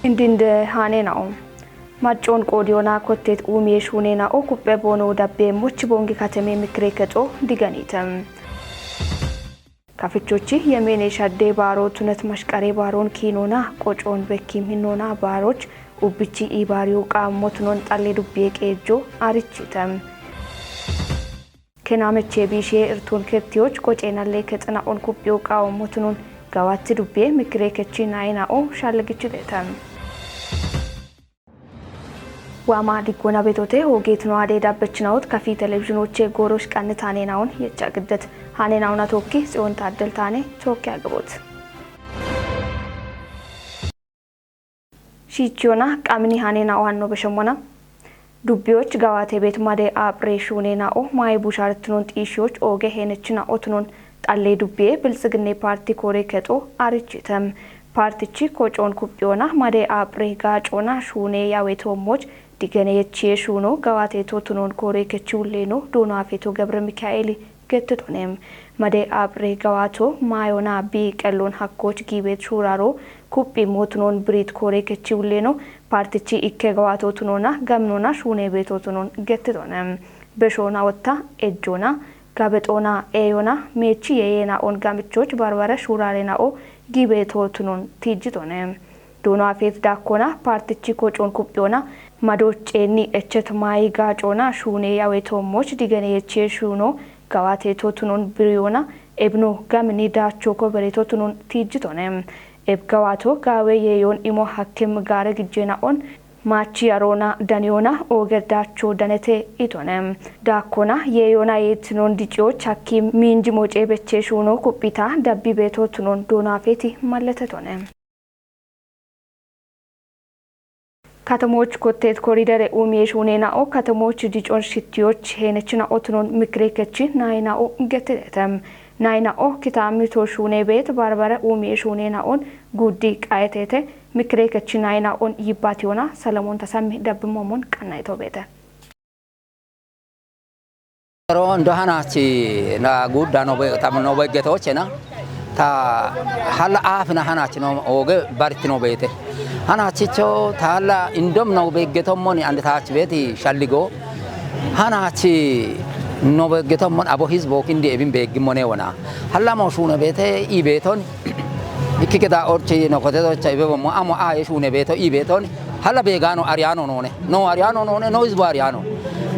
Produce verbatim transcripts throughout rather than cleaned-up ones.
Indinde haaneena'o. Maccoon qoodiyoona kotteet uumiye shuuneena'o kuphphe boono dabbeemmoch Boongi kateme mikire kexo diganiite. Kafichochi yemeene shaddee baaroo tunet mashqaree baaroon kiinoona qocoon bekkiim hinnoona baaroch ubbichi iibaariyo qaammo tunon xallee dubbiye qeejjo arichiite. Kenaameche biishee irtuun kettiyoch qoceenallee kexena'on kuphphiyo qaammo tunon gawaatti dubbiye mikire kechi naayina'o shaalligichiteete. Waama diggoona beetote hoogeet no adee dabbechina'ot kafi televizhinoche goorosh qannitaaneena'on yecha giddet. Haaneena'on atookki Tsiyoon Taaddel taane tookki agabot. Shiichiyoona qamini haaneena'o hanno beshemmona. Dubbiyoch gawaate beet made aaphire shuuneena'o maayi bushaartunon xiishiyoch ooge heenechina'o tunon xallee dubbiye Biltsiginne paarti koore kexo arichitem. Paartichi kocoon kuphphiyoona made aaphire gaacoona shuune yaweetoommoch digene yechiye shuuno gawaateeto tunon koore kechi hulleeno doono afeeto Gebre Mikaa'eeli gettitonem. Made aaphire gawaato maayoona bii qelloon hakkoch giibeet shuuraaro kuphphi mootunon biriit koore kechi hulleeno paartichi ikke gawaato tunoona gaminoona shuune beeto tunon gettitonem. Beshoona wotta ejjoona gabexoona eeyoona meechi yeeyeena'on gamichoch barbare shuuraarena'o giibeeto tunon tiijjitonem. Doono afeet daakkoona paartichi kocoon kuphphiyoona madoch ceenni echet maayi gaacoona shuune yaweetoommoch digene yechiye shuuno gawaateeto tunon biriyoona ebino gamini daacho kobereeto tunon tiijjitone. Eb gawaato gaawe yeeyoon imo hakkim gaare gijjeena'on maachi yaroona daniyoona ooger daacho danete itone. Daakkoona yeeyoona yeetinoon diciyoch hakkim miinji mocee beche shuuno kuphphita dabbi beeto tunon doono afeeti malletetone. Katamoch kotteet koridere uumiye shuuneena'o katamoch dicon shittiyoch heenechina'o tunon mikire kechi naayina'o gettitetem. Naayina'o kitaamito shuune beet barbare uumiye shuuneena'on guuddi qayeteete mikire kechi naayina'on yibbaatiyoona Salamoon Tasammi dabbimmoomon qanna'ito beete. Ero indo hanachi na guudda no be-, tam-, no beggetochena, ta halla aafina hanachi no ooge barti no beete. Hanachicho ta halla indom no beggetommoni andi taach beeti shalligo. Hanachi no beggetommon abo hizbo kindi ebin beggimmone wona. Halla mo shuune beete i beeton. Ikki keda orchi no kote docha ibe bommo amo a ye shuune beeto i beeton. Halla begaano ariyaano noone. No ariyaano noone, no hizbo ariyaano.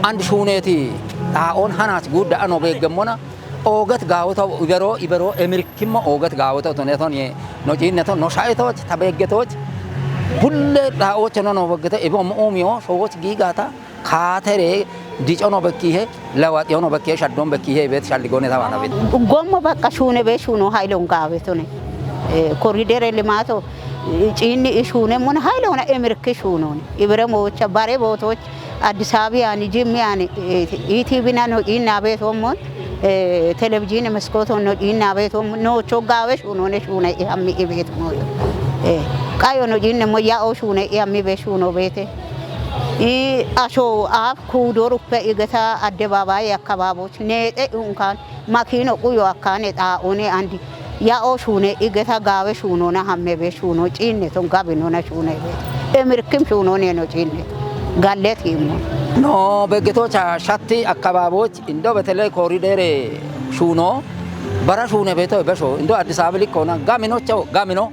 And shuuneeti xaa'oon hanaach guudda ano beeggemmona. Ooget gaawoto ibero, ibero emirikkimmo ooget gaawoto tuneton ye no ciinneto, no shaetoch, ta beeggetoch. Bulle xaa'oche no no beggete, ibe ommo uumiyo, showoch giigata, kaatere, dico no bekkihe, lewaxiyo no bekkihe, shaddon bekkihe, ibet shalligone tawana bet. Gommo baqqa shuune be shuuno haylon gaawetone. Eh, koridere limaato, eh, ciinni i shuunemmona haylona emirikki shuunone. Ibere moocha bare bootoch Addis Abiyani, Jimmiyani, eh, iitibina no ciinna beetommon, eh, televizhiine meskooton no ciinna beetommon, noocho gaawe shuunone shuune i hammi i beetomoyo. Eh, qayo no ciinne mo ya'o shuune i hammi be shuuno beete. I asho aaf kuudoruppe igeta addebaabaye akkabaabo neexe unkan makino quyo akkane xaa'one andi ya'o shuune igeta gaawe shuunona hamme be shuuno ciinneton gabinona shuune be. Emirkim shuunone no ciinne. Gallet himmo. No beggetocha shatti akkabaaboch indo beteley koridere shuuno bara shuune beeto besho indo Addis Ababa likkona gaminocho gamino.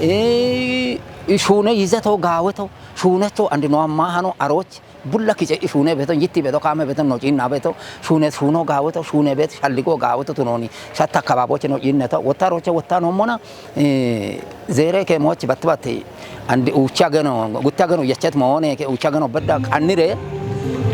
I, i shuune yizeto gaaweto shuunecho andi no amma hano aroch bulla kice i shuune beeto, yitti beeto, kaame beeto, no ciinna beeto, shuune shuuno gaawoto, shuune beet shalligo gaawoto tunooni, shatta akkabaaboche no ciinneto, wotta roche wotta noommona, eh, zeere ke mooch batti batti, andi uucha geno, gutta geno yachet moone ke uucha geno bedda qannire,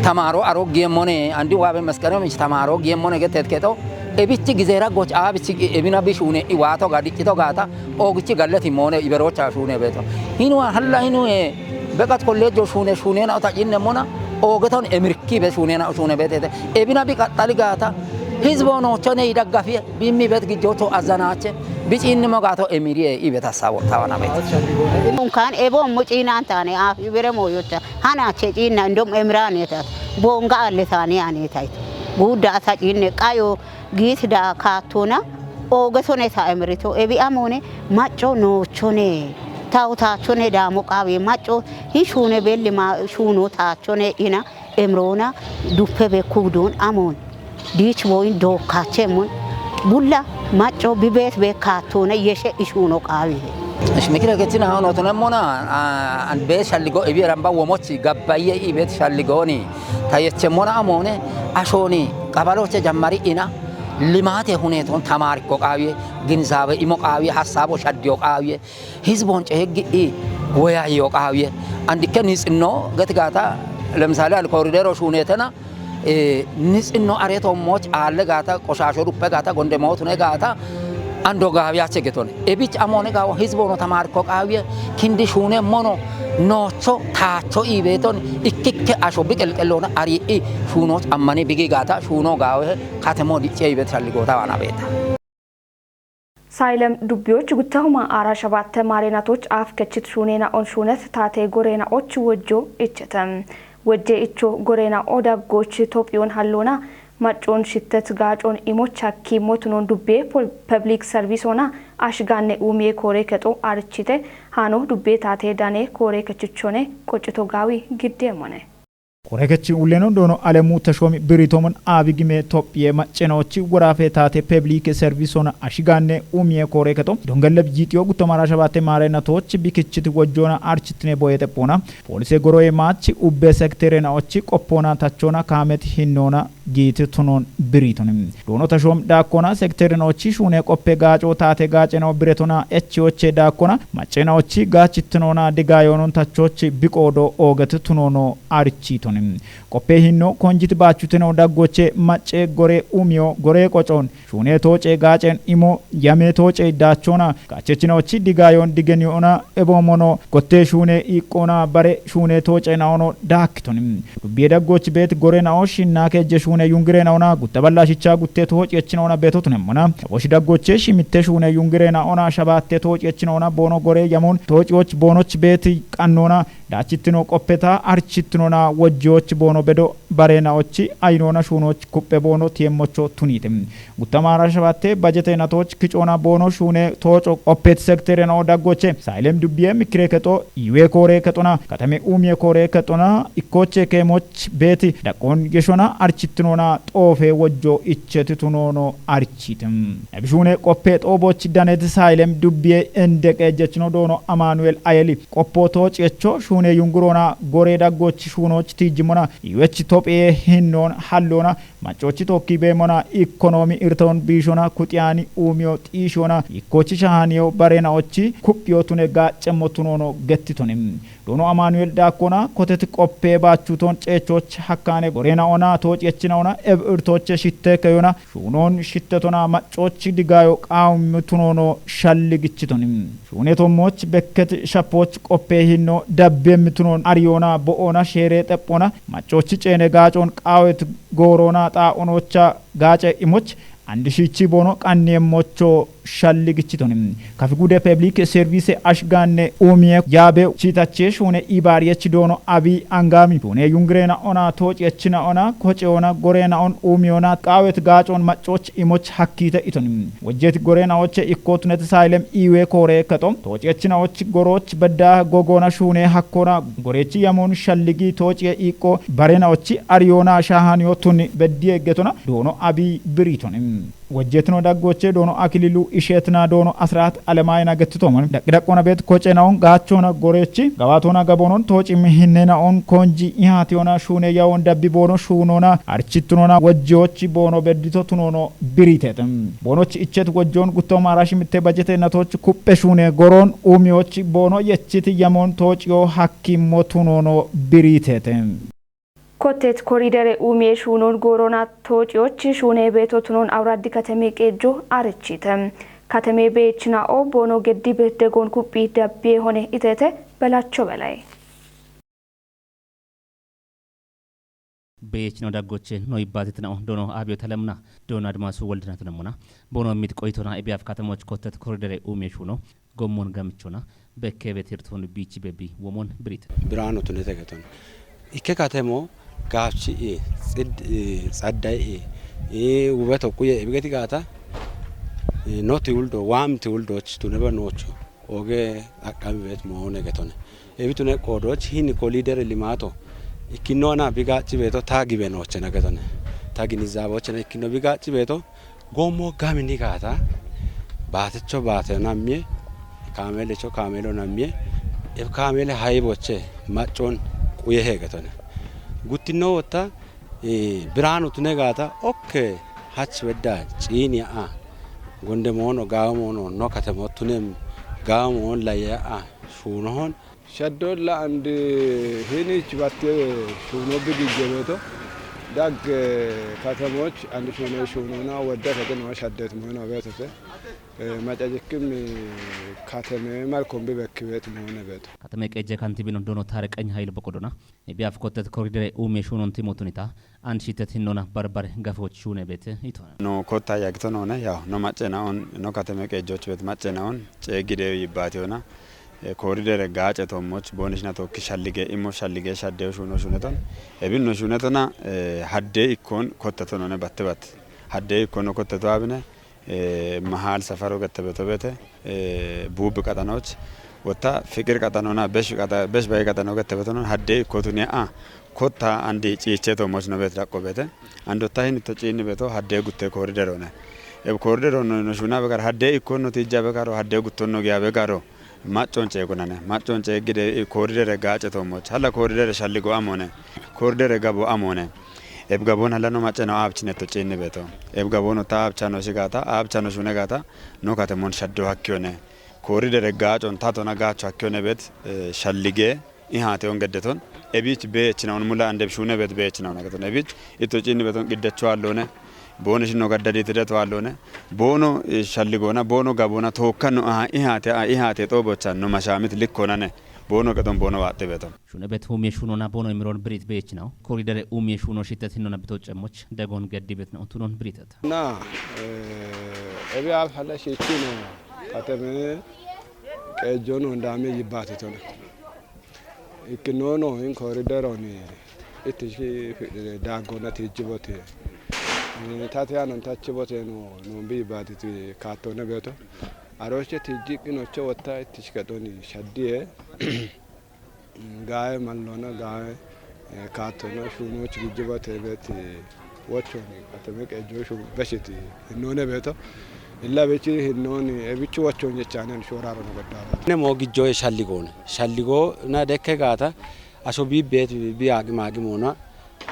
tamaaro aro giemmone, andi waabe masqarem ich tamaaro giemmone getet keto, ebichi gizera goch aabichi ebina bi shuune i waato ga diccito gaata, Oogichi gallati moone iberocha shuune beeto. Hinua halla hinue beqat kollejo shuune shuunena ota cinne mona oogeton emirki be shuunena shuune beetete. Ebina bi qaxxali gaata hizbo noochone idaggafiye bimmi bet gijjocho azzanache bi ciinni mo gaato emiriye ibet hassabo tawana beet. Unkan ebo mo ciinan taane a ibere moyocha hanache ciinna indom emirane tat bonga alle taane ane tait. Guudda asa ciinne qayo giitida kaattona oogesone ta emerito ebi amone macco noochone Tawu taachone daamo qaawiye macco hi shuune belli ma shuuno taachone ina emroona duppe be kuuduun amoon. Diich woyin dookkaacheemmun. Bulla macco bibeet be kaattoona yeshe ishuuno qaawiye. Ish mikire gechina hono tunemmona, ah, an be shalligo ibi ramba womochi gabbaye ibet shalligoni. Tayechemmona amoone ashooni qabaloche jammari ina limaate huneetoon tamaarikko qaawiye, ginzaawe imo qaawiye, hasaabo shaddiyo qaawiye, hizbon ceeggi i woyayyo qaawiye. Andikke nitsinno geti gaata, lemsaale, an koridero shuuneetena, eh, nitsinno areetoommoch aalle gaata, qoshaasho duppe gaata, gonde mootune gaata, ando gaawiyache getone. Ebich amoone gaawo hizbono tamaarikko qaawiye, kindi shuune mono noocho taacho iibeeton ikkikke asho biqelqelloona ari'i shuunoch ammani bigi gaata, shuuno gaawe katemo dicce iibeet shalligoota waana beeta. Saylem dubbiyoch guttahuma aara shabatte maarenatoch aaf kechit shuuneena'on shuunet taate goreena'och wojjo ichete. Wojje icho goreena'o daggoch Tophiyon halloona maccon shittet gaacon imoch hakkiimmo tunon dubbiye pol-, public service ona ashgaanne uumiye koore kexo arichite haano dubbiye taate dane koore kechichone qoccito gaawi giddeemmone. Korekechi ulleno doono Alemu Tashoomi Biritomon Aabigime Tophiye maccenochi woraafe taate pebliike servisona ashigaanne umiye koreketo dongelle bijiixiyo guttamaara shabaate maarena toochi bikichiti wojjoona architine boyete pona poolise goroye maachi ubbe sekterenaochi qoppoona tachoona kaameti hinnoona giiti tunoon biriitoni. Doono Tashoom daakkona sekterenaochi shuune qoppe gaaco taate gaaceno biretona echiyoche daakkona macceenaochi gaachittinoona digaayoonon tachoochi biqoodo oogeti tunoono arichiitoni. Qoppe hinno konjiti baachutino daggoche macce gore umiyo gore qocoon shuune tooce gaacen imo yame tooce daachoona gaachechinochi digaayoon digeniyoona eboomono gotte shuune iiqqoona bare shuune tooce naono daakkitoni. Dubbiye daggochi beeti gore nao shinnaake je shuune yungire naona gutta balla shicha gutte tooce echinoona beeto tunemmona. Woshi daggoche shimitte shuune yungire naona shabaatte tooce echinoona boono gore yamoon tooceoch boonoch beeti qannoona daachittino qoppeta archittinona wojjiyoch boono bedo bareenaochi ayinoona shuunoch kuppe boono tiyemmocho tuniite. Guttamaara shabatte bajete natoch kicoona boono shuune tooco qoppet sekterenao daggoche saylem dubbiye mikire kexo iwe koore kexona katame umiye koore kexona ikkoche keemoch beeti daqqoon yeshona archittinona xoofe wojjo icheti tunoono arichiite. Ebishuune qoppe xooboch daneti saylem dubbiye endeqe jechino doono Amanuel Ayeli qoppo tooci echo shuune yunguroona gore daggoch shuunoch tiijjimona iwech Tophiye hinnoon halloona maccochi tokki beemona ikkonoomi irtoon biishona kuxiyaani uumiyo xiishoona ikkochi shahaaniyo bareenaochi kuphiyo tune gaaccemmo tunoono gettitoni. Doono Amanuel daakkona koteti qoppe baachuton ceechoch hakkaane goreenaona tooci echinaona eb irtoche shitte keyona shuunoon shittetona maccochi digaayo qaawummi tunoono shalli gichitoni. Shuune tommoch bekket shapoch qoppe hinno dabbe mitunon ariyoona bo'oona sheere xephona maccochi ceene gaacon qaawet gooroona xaa'onocha gaace imoch andi shiichi boono qanniemmocho shalli gichitoni. Kafi gude peblik servise ashgaanne uumiye yaabe chiitache shuune ibaariyech doono Abiy Angami shuune yungireena'ona tooci echinaona koceona goreena'on uumiyona qaawet gaacon maccoch imoch hakkiite itoni. Wojjeeti goreenaoche ikko tuneti saylem iwe koore kexo tooci echinaoch goroch bedda gogoona shuune hakkoona gorechi yamoon shalligi toociye iiqqo bareenaochi ariyoona shaahaniyo tun beddiye getona doono Abiy biriitoni. Wojjeetino daggoche doono Akililu Isheetina doono Asiraat Alemaayina gettitoomoni. Daqqidaqqoona beet kocenaon gaachoona gorechi gawaatoona gaboonon toocimmi hinneenaon konji ihaatiyoona shuune yawoon dabbi boono shuunoona archittunoona wojjiyochi boono beddito tunoono biriiteete. Boonoch ichet wojjoon gutto maarashi mitte bajete natoch kuppe shuune goroon uumiyoch boono yechiti yamoon toociyo hakkimmo tunoono biriiteete. Kottet koridere umiye shuunon goorona toociyoch shuune beeto tunon awuraddi kateme qeejjo arichiite. Kateme beechina'o boono geddi beeddegoon kuphi dabbiye hone iteete Belacho Belay. Beechino daggoche no ibbaatitina'o doono Abiyoot Alemna doono Adimaasu Woldina tunemmona. Boono mit qoyitona ibiyaaf katamoch kottet koridere umiye shuuno gommon gamichona bekkebe tirton biichi bebi womon birit. Biraano tunete geton. Ikke katemo gaafchi i, tsid-, i, tsadday i, i, wube toquye ibigeti gaata, i, no tiwuldo, waam tiwuldoch tunebe noocho. Oge xaqqami beet moone getone. Ebitune qoodoch hin kolider limato ikkinnoana bigaacci beeto ta gibenochena getone. Ta ginizabochena ikkinno bigaacci beeto gommo gamini gaata baatecho baate namye, kaamelecho kaamelo namye, eb kaamele hayboche maccon quyehe getone. Guttinno wotta, eh, Birhaanu tune gaata, okke hach wedda ciini a, Gonde moono, Gaawo moono, no katemo tunem, Gaawo moon laye a, shuunohon. Shaddolla and hinich batte shuuno bigije beeto. Dag, eh, katemoch and shuuno shuunona wedda kate no shaddet moona beetote. Eh, macajikkim kateme malkom bibekki beet moone beeto. Katame qeje kantibino Dono Tareqeny Hayil Boqodona. Ebi af kottet koridere ume shuunon timotunita, and shitet hinnona barbare gafoch shuune beete itona. No kotta yagito none, yaw, no maccenaon, no kateme qejoch beet maccenaon, ceegide yibbati ona, eh, koridere gaace tommoch, boonishna tokki shallige, immo shallige, shaddew shuuno shuuneton, ebin no shuunetona, eh, hadde ikkon kottato none batte batte. Hadde ikkon no kottato abine, eh, Mahal Safaro gettebeto beete, eh, Buubi qaxanoch, wotta Fiqir qaxanona, Besh qaxa-, Besh Bayi qaxano gettebeto non, hadde ikkotu ne a, kotta andi ciiche tommoch no beet daqqo beete, andotta hin to ciinni beeto, hadde gutte koridero ne. Eb koridero no, no shuuna begaro, hadde ikkonno tijja begaro, hadde guttonno giya begaro, maccon ceegunane, maccon ceegide koridere gaace tommoch, hala koridere shalligo amone, koridere gabo amone. Eb gabon hala no macce no abchine to ciinni beeto. Eb gabon ta abchano sigata, abchano shunegata, no katemon shaddo hakkiyone. Koridere gaacon tatona gaacho hakkiyone beet, eh, shallige, ihate on geddeton. Ebich beechina on mula ande shune beet beechina on geton. Ebich ito ciinni beeton qiddecho allone. Boono shinno gaddadi tideto allone. Boono, eh, shalligona, boono gabona, tookkanno aha, ihate, a, ihate xoobochan no mashamit likkonane. Boono qexon boono waaxxe beeton. Shune bet umiye shunona bono imiron birit bechinaw. Koridere umiye shuno shitet hinona bito cemoch dagon geddi bet na utunon biritet. Na, eh, ebi af hala shichino kateme qejono ndame yibbati tona. Ikkinono in korideroni itishi fidire dagona tijjibote. Eh, tatiyanon tachjibote no, no bi yibbati ti kattone beto. Aroche tijji qinoche wotta itishi kadoni shaddiye. Gawe mallona, gawe, eh, kaattona, shuunochi gijjibate beeti wochoni, kateme qejo shu beshiti, hinnoone beeto, illa bechi hinnooni, e bichu wochon jechanen shooraro no goddaro. Ne mo gijjoye shalligoone. Shalligoona dekke gaata, asho bi beet bi aqim aqimoona,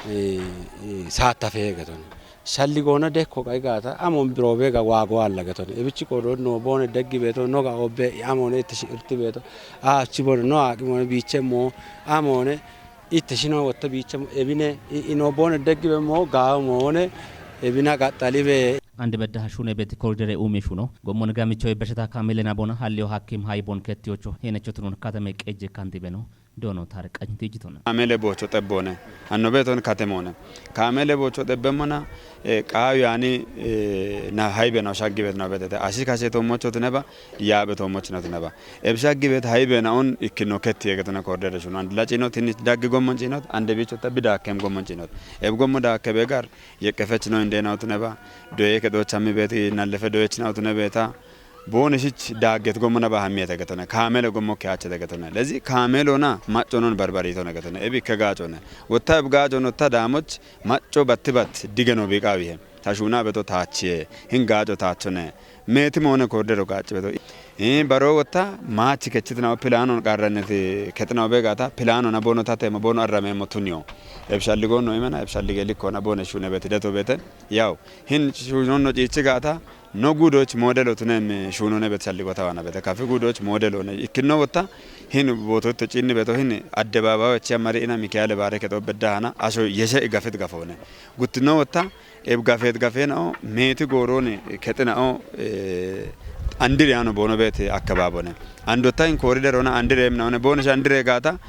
eh, eh, saattafe heegetone. Shalligoona dekko qai gaata, amon biroobe ga waago alla getone. Ebichi qodo no boone deggi beeto, no ga obbe, amone itti shi irti beeto. Aachi boone, no aaqi moone biiche mo, amone itti shino wotte biiche mo, ebine, i, i no boone deggi be mo, gaawo moone, ebina qaxxali be. Ande bedda shune beeti koridere ume shuno. Gommon gamicho besheta kamele na bona, hallio hakim hai bon kettiyocho, henecho tunun katame qeje kantibe no. Doono Taarqany Tiijjitoona. Kaameele boocho xebboone. Hanno beeton katemoone. Kaameele boocho xebbemmona, eh, qaawi yaani, eh, na haybe no shaggi beet no beetete. Asi kase toommocho tuneba, yaabe toommocho no tuneba. Eb shaggi beet haybe na on ikkino ketti yegetona kordere shuno. Ande la ciinot, tinni daggi gommon ciinot, ande biichota bi daakkem gommon ciinot. Eb gommo daakke be gar, yeqqefech no inde na tuneba, doye kedochami beeti, nallefe doyech na tunebeta, Boone shich daagget gommo naba hammiyete getone, kaamele gommo keachete getone. Lezi kaamelona macconon barbarito ne getone, ebi ikke gaacone. Wotta eb gaacon wotta daamoch macco batti bat dige no biiqawihe. Tashuuna beto taachiye, hin gaaco taachone. Meeti moone kordero gaaci beto. Ii baro wotta maachi kechitinawo pilaanon qarranneti ketinawo begaata, pilaanona boono tatemo boono arramemo tuniyo. Eb shalligono imena, eb shallige likkona boone shuune beti deto bete. Yaw, hin shuunono ciichi gaata, No gudoch modelo tunem shuunone bet shalligo tawana bete. Kafi gudoch modelo ne. Ikkinno wotta hin boototto ciinni beto hin addebaabayochi amari ina Mikaele Baare kedo bedda hana asho yeshe igafet gafone. Guttino wotta eb gafet gafena o meeti gooroni ketina o, eh, andiri ano boono beete akkabaabone. Andotta hin kooriderona andire emna one boono shandire gaata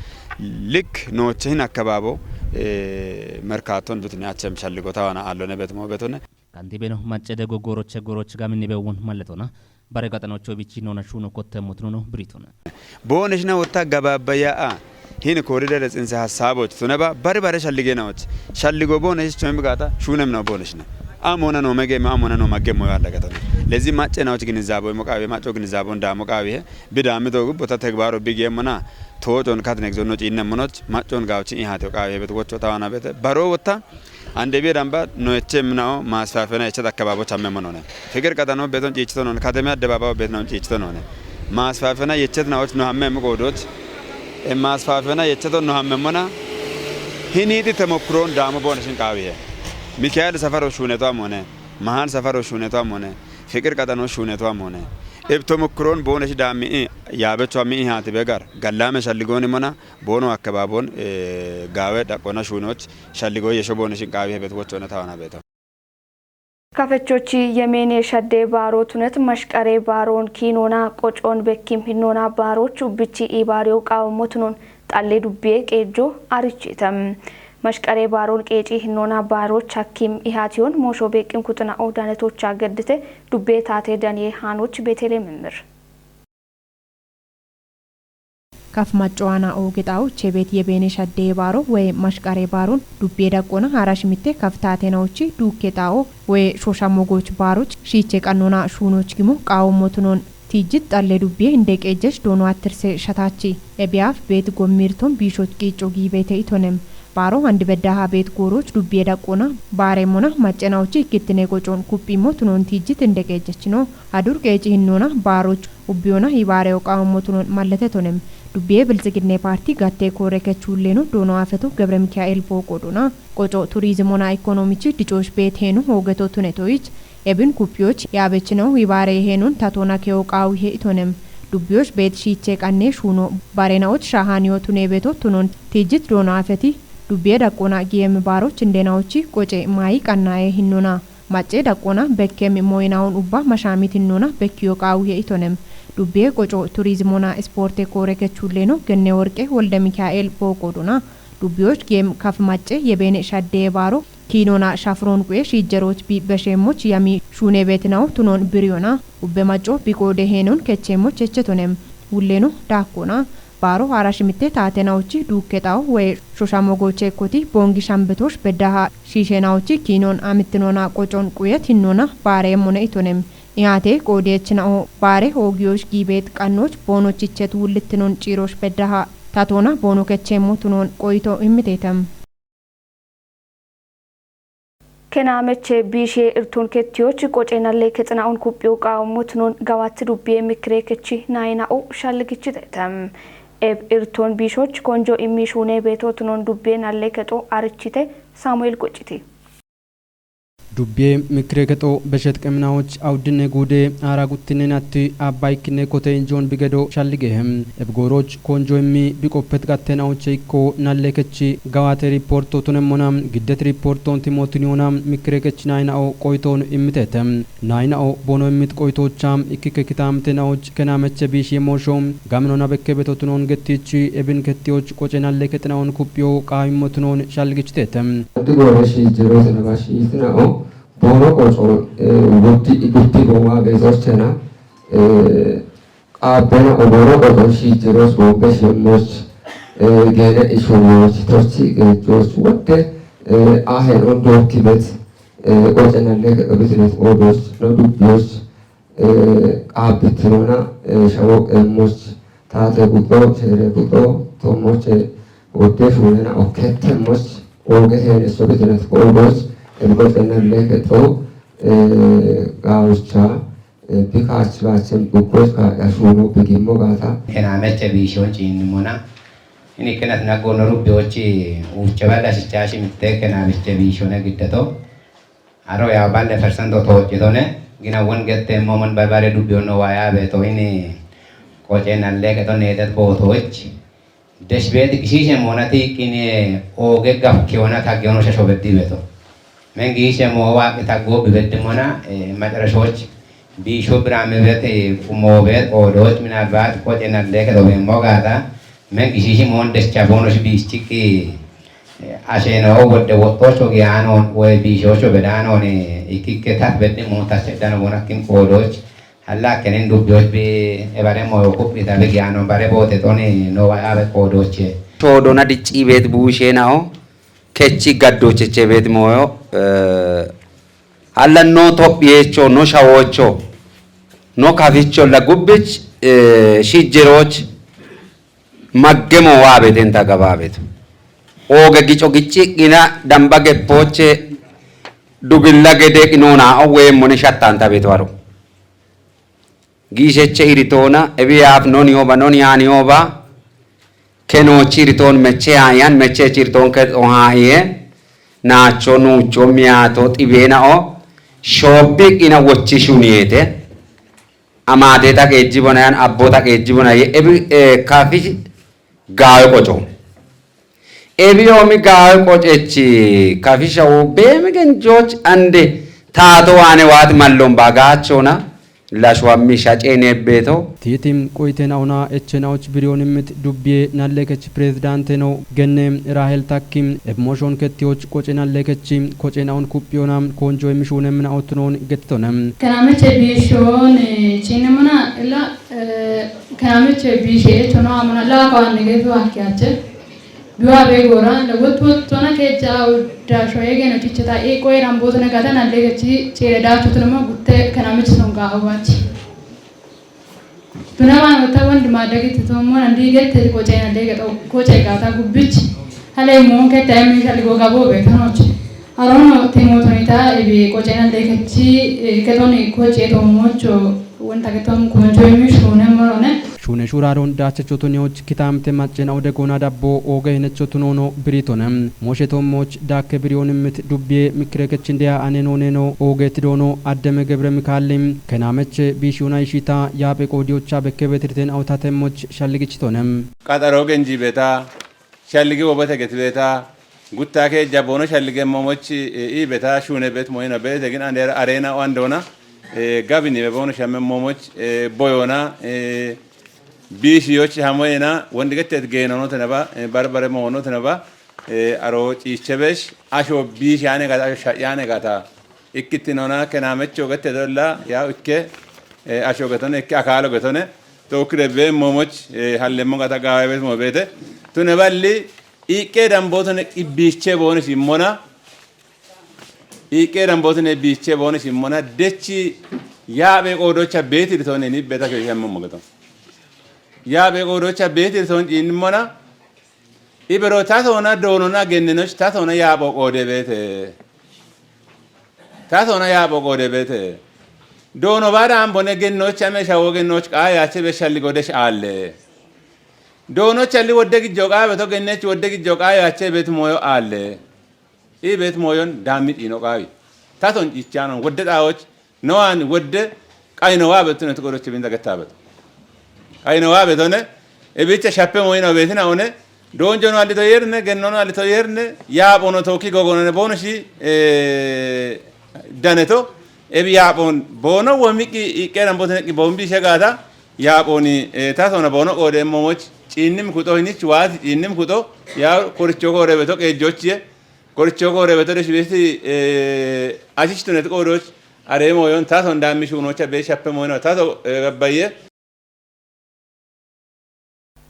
lik nooche hin akkabaabo, eh, merkaaton dutni achem shalligo tawana allone bet mo betone. Kantibeno maccede gogoroche goroch gaminni bewon malletona. Bare gaxanocho bichi nona shuno kotte mutnuno britona. Boone shina wotta gabaabaya a. Hin koridere tsinse hasaboch tuneba bare bare shallige naoch. Shalligo boone shich choim gaata shunem na boone shina. Amona no mege ma amona no magge mo yalla gatona. ለዚህ ማጨናዎች ግንዛቤ ሞቃቤ ማጮ ግንዛቤውን ዳሞ ቃቤ ብዳሚ ዶጉ ቦታ ተግባሮ ቢጌምና ቶጮን ካትነክ ዞኖ ጪነ ምኖች ማጮን ጋውችን ኢሃቴው ቃቤ ቤት ወቾ ታዋና ቤት በሮ ወታ አንዴ ቤ ዳምባ ኖቼ ምናው ማስፋፈና የቸት አካባቢዎች አመመን ሆነ። ፍቅር ቀጠኖ ቤቶን ጪችቶን ሆነ። ከተማ አደባባዩ ቤት ነው ጪችቶን ሆነ። ማስፋፈና የቸት ናዎች ነው አመም ቆዶች ማስፋፈና የቸቶን ነው አመመና ሂኒቲ ተሞክሮን ዳሞ ቦነሽን ቃቤ ሚካኤል ሰፈር ሹኔቷም ሆነ መሃል ሰፈር ሹኔቷም ሆነ ፍቅር ቀጠኖ ሹኔቷም ሆነ እብ ተሞክሮን ቦነሽ ዳሚ ያበቿ ሚኢሃት በጋር ገላመ ሸልጎን ሞና ቦኖ አከባቦን ጋወ ዳቆና ሹኖች ሸልጎ የሾ ቦነሽን ቃቤ ቤት ወቾ ሆነ ታዋና ቤተው። ከፈቾቺ የሜኔ ሸዴ ባሮ ቱነት መሽቀሬ ባሮን ኪኖና ቆጮን በኪም ሂኖና ባሮች ኡብቺ ኢባሪዮ ቃወሞትኖን ጣሌ ዱቤ ቄጆ አርቼተም። መሽቀሬ ባሮን ቄጪ ሂኖና ባሮች ሐኪም ኢሃቲዮን ሞሾ ቤቅን ኩጥና ኦዳነቶች አገድተ ዱቤ ታቴ ደንዬ ሃኖች ቤቴሌ ምምር። ከፍ ማጨዋና ኦጌጣው ቼቤት የቤኔ ሸዴ ባሮ ወይ ማሽቃሬ ባሮን ዱቤ ደቆና አራሽ ሚቴ ከፍ ታቴናዎቺ ዱኬ ጣኦ ወይ ሾሻ ሞጎች ባሮች ሺቼ ቀኖና ሹኖች ጊሞ ቃወሞትኖን ቲጅት ጠሌ ዱቤ እንደ ቄጀሽ ዶኖ አትርሴ ሸታቺ ኤቢያፍ ቤት ጎሚርቶን ቢሾች ቂጮ ጊቤተ ኢቶነም ባሮ አንድ በዳሃ ቤት ጎሮች ዱቤ ደቆና ባሬ ሞና ማጨናዎቺ ክትኔ ቆጮን ኩጲሞ ትኖን ቲጅት እንደ ቄጀች ነው። አዱር ቄጭ ሂኖና ባሮች ኡቢዮና ይባሬው ቃወሞትኖን ማለተቶንም ዱቤ ብልጽግና ፓርቲ ጋቴ ኮሬ ከቹሌኖ ዶኖ አፈቶ ገብረ ሚካኤል ቦቆዶና ቆጮ ቱሪዝሞና ኢኮኖሚች ድጮሽ ቤት ሄኑ ሆገቶ ቱኔቶይች ኤብን ኩፒዮች ያበችነው ይባሬ ሄኑን ታቶና ኬዮ ቃዊ ሄ ኢቶንም ዱቢዮች ቤት ሺቼ ቀኔ ሹኖ ባሬናዎች ሻሃኒዮ ቱኔ ቤቶ ቱኖን ቲጅት ዶኖ አፈቲ ዱቤ ደቆና ጊየም ባሮች እንደናዎቺ ቆጬ ማይ ቀናዬ ሂኖና ማጨ ደቆና በኬም ሞይናውን ኡባ መሻሚት ኖና በኪዮ ቃውሄ ኢቶነም ዱቤ ቆጮ ቱሪዝሞና ስፖርቴ ኮሬ ከቹሌኖ ገኔ ወርቄ ወልደ ሚካኤል ቦቆዶና ዱቢዮች ጌም ከፍ ማጨ የቤኔ ሸዴ ባሮ ኪኖና ሻፍሮን ቁዬ ሺጀሮች ቢ በሼሞች ያሚ ሹኔ ቤትናው ቱኖን ብሪዮና ኡቤ ማጮ ቢቆዴ ሄኖን ከቼሞች የቸቶነም ውሌኖ ዳኮና ባሮ አራሽ ምቴ ታቴናዎቺ ዱኬጣው ወይ ሾሻ ሞጎቼ ኮቲ ቦንጊ ሻምብቶሽ በዳሃ ሺሼናዎቺ ኪኖን አምትኖና ቆጮን ቁየት ሂኖና ባሬ ሞነ ኢቶኔም ኢያቴ ቆዴች ናኦ ባሬ ኦጊዮሽ ጊቤት ቀኖች ቦኖች ይቸት ውልትኖን ጪሮሽ በዳሃ ታቶና ቦኖ ከቼ ሞቱኖን ቆይቶ እምቴተም። ከናመቼ ቢሼ እርቱን ከቲዮች ቆጬናሌ ከጽናኡን ኩጲው ቃውሙትኖን ጋዋት ዱቤ ምክሬ ከቺ ናይናኡ ሻልግች ተተም ኤብ እርቶን ቢሾች ኮንጆ ኢሚሹኔ ቤቶትኖን ዱቤ ናሌ ከጦ አርቺቴ ሳሙኤል ቆጭቲ። ዱቤ ምክሬ ከጦ በሸት ቀምናዎች አውድነ ጉዴ አራ ጉትኔ ናት አባይ ክኔ ኮቴ እንጆን ቢገዶ ሻልጌህም እብ ጎሮች ኮንጆ እሚ ቢቆፐት ጋቴናዎች እኮ ናሌ ከቺ ጋዋቴ ሪፖርቶ ቱነሞና ግደት ሪፖርቶን ቲሞትኒዮና ምክሬ ከች ናይናኦ ቆይቶን እምቴተም ናይናኦ ቦኖ እምት ቆይቶቻ እክከ ክታምቴናዎች ከናመቸ ቢሽ የሞሾ ጋምኖና በከ ቤቶትኖን ገቲች እብን ከቲዎች ቆጨናሌ ከጥናውን ኩፒዮ ቃሚሞትኖን ሻልግችቴተም። አዲ ጎረሽ ጀሮት ነባሽ ይትናኦ ቦኖ ቆጮ ውዲ ዱቲ ቦማ ቤቶች ተና ቃበነ ኦቦኖ ቆጦ ሺጅሮስ ቦምበ ሸሞች ገነ ኢሹሞች ቶርቺ ገጆች ወደ አሄን ኦንዶኪበት ቆጨናለ ከቀብትነት ኦዶች ነው ዱቢዎች ቃብትኖና ሸዎ ቀሞች ታተ ጉጦ ሸረ ጉጦ ቶሞች ወደ ሹነና ኦከተሞች ኦገ ሄን እሶ ብትነት ኦዶች እብቆጨናለ ከጦ ጋውቻ ቢካች ባቸን ኡጎች ጋር ያሹሞ ብጊሞ ጋታ። Kena meche biishoon ciinnimona. Ini kena nago noru biyochi uche bala shichashi mitte kena biche biishone giddeto. Aro ya balle persento tochitone. Gina won gette momon barbare dubbiyono waya beto ini qoce nalle keto netet botoch. Deshbeeti gishiishe moonati qini ooge gaf kiyona taggeyono shasho beddi beto. Men giishe moo waaqi taggo bibeddi mona macarashoch biisho biraame bet moobeet qoodoch minalbaat qoce nallee kedo beemmo gaata men gishiishi moon decha boonosh biischikki asheenoo wodde woxxoocho giyaanoon woy biishoocho bedaanoon ikkikke tat beddi moon tachedhano bonakkin qoodoch Hallaakkenen dubbiyoch bi ebare moyo kuphita bi giyanon bare boote xoni no wayabe qoodoche. Shoodona dicci beet buusheenaho kechi gaddocheche beet moyo eh, halla no tophiyeecho no shawoocho No kaficholla gubbich, eh, shijjeroch maggemo waabeten tagababetu. Ooge gico gicci'ina damba geppoche dubilla gede qinona o weemmone shattanta betu aro. Giisheche iritoona ebi yaaf non yoba non yaan yoba. Kenochi iritoon meche haayan meche iritoon ke haaye. Naacho nuucho miyaato xibeenao shoobbi qina wochi shuniyete. Amaadeta qeejjibona yan abbota qeejjibona ye ebi, eh, kafi gaawe qoco. Ebi yoomi gaawe qocechi kafisha wo beemi genjoch ande taato waane waati mallon baagaachona lashwammi shaceeneebbeeto. Tiiti qoyitenaona echenaoch biriyonimit dubbiye nalleekech pirezidaante no genne Raahel Takki ebmoshon kettiyoch qoce nalleekechi kocenaon kuphiyona konjo emishuunemina otunoon gettitone. Kanameche biishon, eh, chinemona ila, eh, kanameche biishe echono amona la kawanne getu akkiyache. Du'a be gora, la wot wot tona ke ja da shoye geno chicheta e koi rambo tona gata na lege chi chere da chutuna mo gutte kana mich songa awachi. Tuna ma wata wand ma dagi to mo na di gete ko chena lege to ko che gata gubbich. Hale mo ke time ni shali go gabo be tanoch. Arono timo tonita e bi ko chena lege chi, eh, ke toni ko che to mocho. Wonta getom konjo emi shune morone. Shune shuraaron daachachotonioch kitaamte maccena ode goona dabbo ooge hinechotunono biriitone. Moshe tommoch daakke biriyonimit dubbiye mikkirekechindeya anenoneno ooge tidoono addeme gebre mikaalli kenaameche biishiyona ishita yaaphe qoodiyocha bekke betirten awtatemmoch shalligichitone. Qaxaro genjiibeta. Shalligi wobete getibeeta, gutta keejja boono shalligemmomochi, eh, iibeta, shuunebet moyina beete, gin ander arena o andona, eh, gabini be boono shammemmomoch, eh, boyona, eh, biishiyochi hamoyena, wondi gettet geenonotena ba, eh, barbare moonotena ba, eh, aro ciichebesh, asho biishi ane gata, asho sha'yane gata. Ikkittinona kenaamecho gette dolla, ya ikke, eh, asho getone, ikke akaalo getone, tookkire bee moomoch, eh, hallemmo gata gaawe beet moo beete. Tune balli, iiqqee dambootone qibbiichee boone shimmona, iiqqee dambootone biichee boone shimmona, dechi yaaphe qoodocha beeti ritone ni beta ke hemmo geto. Yaaphe qoodocha beeti ritone ciinnimona, ibero ta toona doonona gennenoch ta toona yaapho qoode beete. Ta toona yaapho qoode beete. Doono baada ambone gennoch ame shawo gennoch qaa yaache be shalli godesh aalle. Doonoch alli wodde gijjo qaa beto gennech wodde gijjo qaa yaache bet moyo aalle. I bet moyon daammi dhiino qaawi. Ta ton cichaanon wodde xaawoch no an wodde qayno waa betune tu qodoche binda getta beto. Qayno waa betone, e bicha shappe moyino betina one, donjo no alito yerne, genno no alito yerne, yaaphono toki gogono ne bono shi, eh, daneto, e bi yaaphon bono wo miqqi iqqeran boten eqqi bombi shegata, yaaphoni, eh, ta tona bono qoode momoch, ciinnim kuxo hinich waati ciinnim kuxo, ya koricho koore beto qeejjochiye, koricho koore beto desh beti, eh, ashish tunet qoodoch, are moyon ta ton daammi shuunocha be shappe moyino ta to, eh, gabbaye.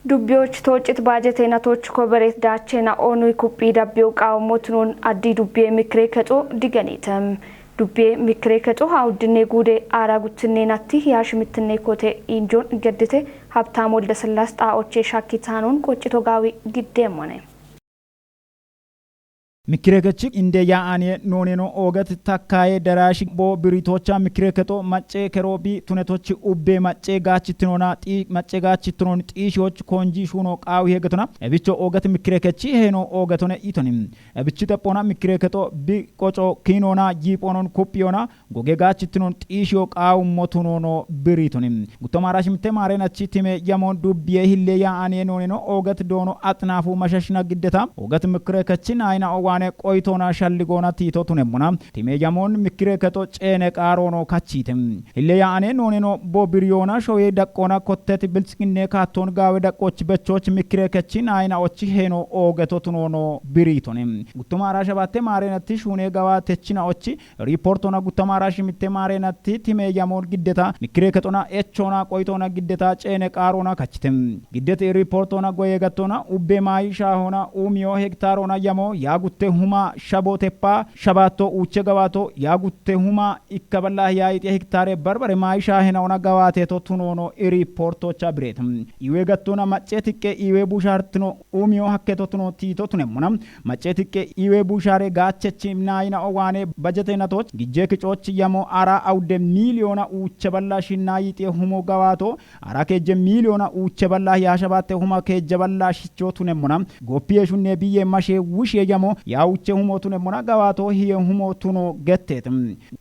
Dubbiyoch toocit baajete natoch kobereet daachena onuy kuphi dabbiyo qaawammotunon addi dubbiye mikire kexo diganitem. Dubbiye mikire kexo ha uddinne guude aara guttinne natti yaashimittinne kote injon geddite Habtaam Wolde Sillaas xaa'oche shakki taanon qoccito gaawi giddeemmone. Mikkirekechi inde yaa'aniye nooneno ooget takkaye daraashi boo biritocha mikkirekexo macce keroobi tunetochi ubbe macce gaachittinona xii-, macce gaachittinon xiishiyoch konji shuuno qaawi hegetona. Ebicho ooget mikkirekechi heeno oogetone itoni. Ebichi xephona mikkirekexo bi qoco kiinona yiiphonon kuphiyona goge gaachittinon xiishiyo qaawummo tunoono biriitoni. Gutto maaraashimitte maareenachi time yamoon dubbiye hilleya aniye nooneno oogat doono axinaafu mashashina giddeta oogat mikkirekechi naayina owaane qoyitoona shalligoona tiito tunemmona. Time yamoon mikkirekexo ceene qaaroono kachiite. Hilleya ane nooneno bo biriyoona shoye daqqoona kotteti biltsiginne kaattoon gaawe daqqoochi bechochi mikkirekechi naayina ochi heeno oogeto tunoono biriitoni. Gutto maaraashabatte maareenatti shuune gawa techina ochi riportona guttamaara shimitte maareenatti time yamoon giddeta mikkireekexona echoona qoyitoona giddeta ceene qaaroona kachite. Giddeti riportona goyeegattona ubbe maayi shaahona uumiyo hektaarona yamo yaagutte huma shaboteppa shabaatto uuche gawaato yaagutte huma ikkaballa yaayixe hektaare barbare maayisha henaona gawaateeto tunoono iripoortoocha bireeti. Iwe gattona macceetiqqe iwe bushaartino umiyo hakkeeto tuno tiito tunemmona. Macceetiqqe iwe bushaare gaachechi naayina owaane bajete natoch gijje kichooch yamo ara awude miiliyoona uuche balla shinna yixe humo gawaato ara keejje miiliyoona uuche balla yaashabatte huma keejje balla shicho tunemmona. Goppiye shunne biyye mashe wushe yamo ya uche humo tunemmona gawaato hiye humo tuno getteet.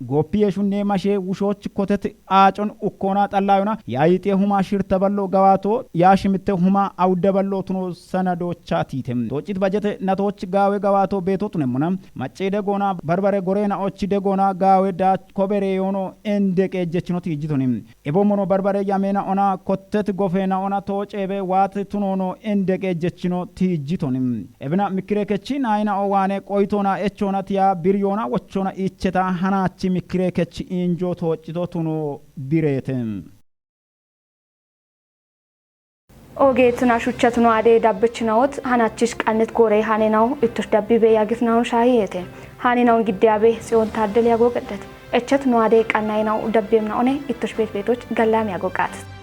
Goppiye shunne mashe wushoch kotet aacon ukkoona xallayona ya yixe huma shirta ballo gawaato ya shimitte huma awude ballo tuno sanadocha tiite. Toocit bajete natoch gaawe gawaato beeto tunemmona. Macce degoona barbare goreena ochi degoona gaawe da kobere yoono ende qeejjechino tiijjitoni. Ebo mono barbare yameena ona kottet gofeena ona tooceebe waat tunoono ende qeejjechino tiijjitoni. Ebina mikkire kechi naayina owaane qoyitoona echoona tiya biryoona wochoona iicheta hanaachi mikkire kechi injo toocito tuno bireete. Ogeetina shuchchat no ade dabbechinawot hanachish qannet gore hanenau ittush dabbibe yagitnau shahiyeete. Hanenau giddiyabe Tsiyon Taaddel yago qeddet. Echet no ade qannayinau dabbemna one ittush bet betoch gallam yago qaat.